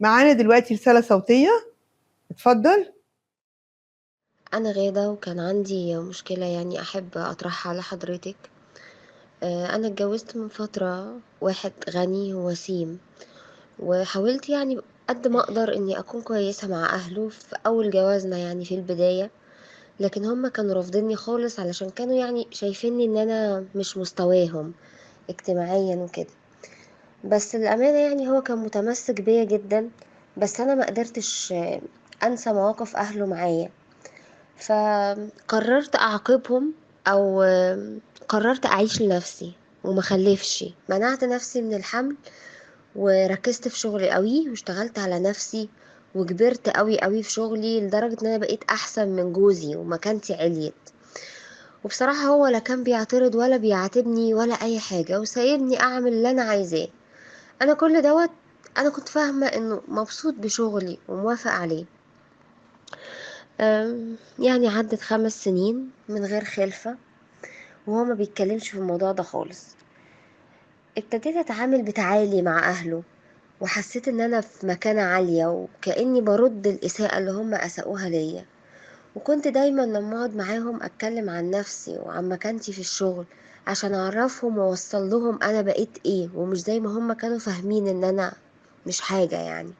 معانا دلوقتي رسالة صوتية، اتفضل. أنا غادة، وكان عندي مشكلة يعني أحب أطرحها على حضرتك. أنا اتجوزت من فترة واحد غني ووسيم، وحاولت يعني قد ما أقدر إني أكون كويسة مع أهله في أول جوازنا يعني في البداية، لكن هم كانوا رافضيني خالص علشان كانوا يعني شايفيني إن أنا مش مستواهم اجتماعيا وكده. بس للأمانة يعني هو كان متمسك بيا جدا، بس أنا ما قدرتش أنسى مواقف أهله معايا، فقررت أعاقبهم أو قررت أعيش لنفسي وما خلفش. منعت نفسي من الحمل وركزت في شغلي قوي واشتغلت على نفسي وكبرت قوي قوي في شغلي لدرجة ان انا بقيت احسن من جوزي ومكانتي عليت. وبصراحة هو لا كان بيعترض ولا بيعاتبني ولا اي حاجة، وسايبني اعمل اللي انا عايزاه. انا كل دوت انا كنت فاهمة انه مبسوط بشغلي وموافق عليه. يعني عدت 5 سنين من غير خلفة وهو ما بيتكلمش في الموضوع ده خالص. ابتديت اتعامل بتعالي مع اهله، وحسيت ان انا في مكانة عالية وكأني برد الاساءة اللي هم اساءوها ليا. وكنت دايما لما اقعد معاهم اتكلم عن نفسي وعن مكانتي في الشغل عشان اعرفهم واوصل لهم انا بقيت ايه، ومش زي ما هم كانوا فاهمين ان انا مش حاجة يعني.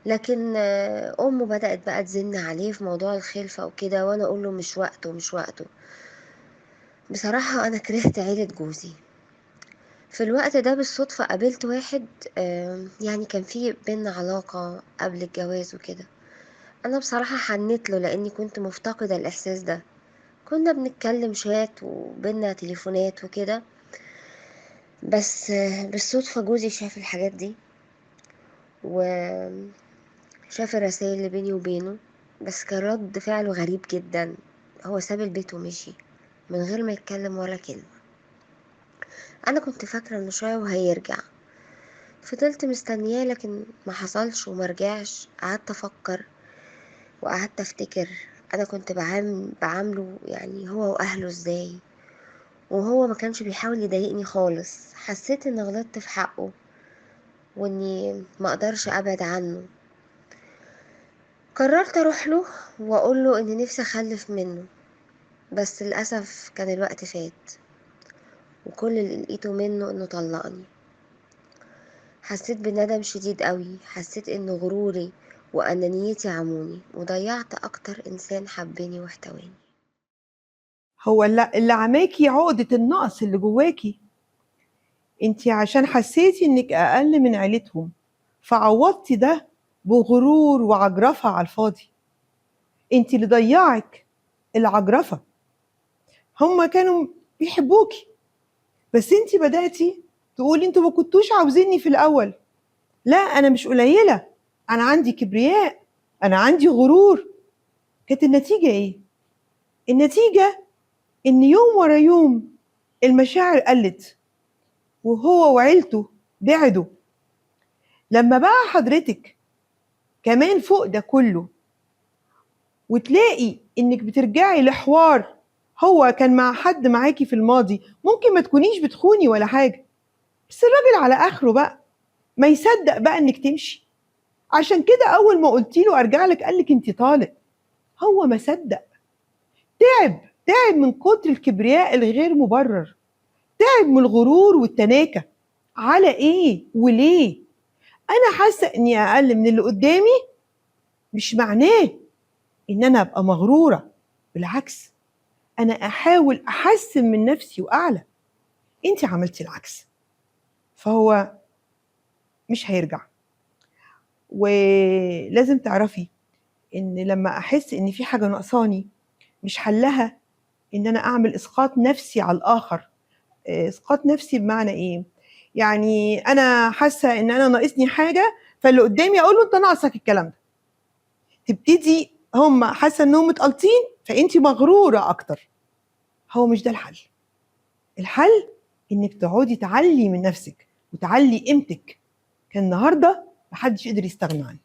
لكن امه بدأت بقى تزن عليه في موضوع الخلفة وكده، وانا اقول له مش وقته مش وقته. بصراحة انا كرهت عيلة جوزي. في الوقت ده بالصدفة قابلت واحد، يعني كان في بينا علاقة قبل الجواز وكده. أنا بصراحة حنيت له لأني كنت مفتقدة الإحساس ده. كنا بنتكلم شات وبينا تليفونات وكده، بس بالصدفة جوزي شاف الحاجات دي وشاف الرسائل اللي بيني وبينه، بس كان رد فعله غريب جدا. هو ساب البيت ومشي من غير ما يتكلم ولا كلمة. أنا كنت فاكرة إنه شوية وهيرجع، فضلت مستنياه لكن ما حصلش وما رجعش. قعدت أفكر وقعدت أفتكر أنا كنت بعامله يعني هو وأهله إزاي، وهو ما كانش بيحاول يضايقني خالص. حسيت إن غلطت في حقه وإني ما أقدرش أبعد عنه. قررت أروح له وأقول له إن نفسي أخلف منه، بس للأسف كان الوقت فات، وكل اللي لقيته منه إنه طلقني. حسيت بندم شديد قوي، حسيت إن غروري وأنانيتي عموني وضيعت أكتر إنسان حبني واحتواني. هو اللي عماكي عقدة النقص اللي جواكي انتي، عشان حسيتي إنك أقل من عيلتهم فعوضتي ده بغرور وعجرفة على الفاضي. انتي اللي ضيعك العجرفة. هما كانوا بيحبوكي بس انتي بدأتي تقولي انتوا ما كنتوش عاوزيني في الأول، لا أنا مش قليلة، أنا عندي كبرياء، أنا عندي غرور. كانت النتيجة إيه؟ النتيجة إن يوم ورا يوم المشاعر قلت وهو وعيلته بعدوا. لما بقى حضرتك كمان فوق ده كله وتلاقي إنك بترجعي لحوار هو كان مع حد معاكي في الماضي، ممكن ما تكونيش بتخوني ولا حاجة، بس الراجل على آخره بقى ما يصدق بقى إنك تمشي. عشان كده أول ما قلتي له أرجع لك قال لك أنت طالق. هو ما صدق، تعب من كتر الكبرياء الغير مبرر، تعب من الغرور والتناكة. على إيه وليه؟ أنا حاسة إني أقل من اللي قدامي مش معناه إن أنا أبقى مغرورة، بالعكس أنا أحاول أحسن من نفسي وأعلى. أنت عملتي العكس، فهو مش هيرجع. ولازم تعرفي إن لما أحس إن في حاجة ناقصاني مش حلها إن أنا أعمل إسقاط نفسي على الآخر. إسقاط نفسي بمعنى إيه؟ يعني أنا حاسة إن أنا ناقصني حاجة، فاللي قدامي أقول له أنت ناقصك الكلام ده. تبتدي هم حاسة إنهم متقلطين فأنت مغرورة أكتر. هو مش ده الحل. الحل إنك تقعدي تعلي من نفسك وتعلي قيمتك. كان النهاردة محدش يقدر يستغنى عنك.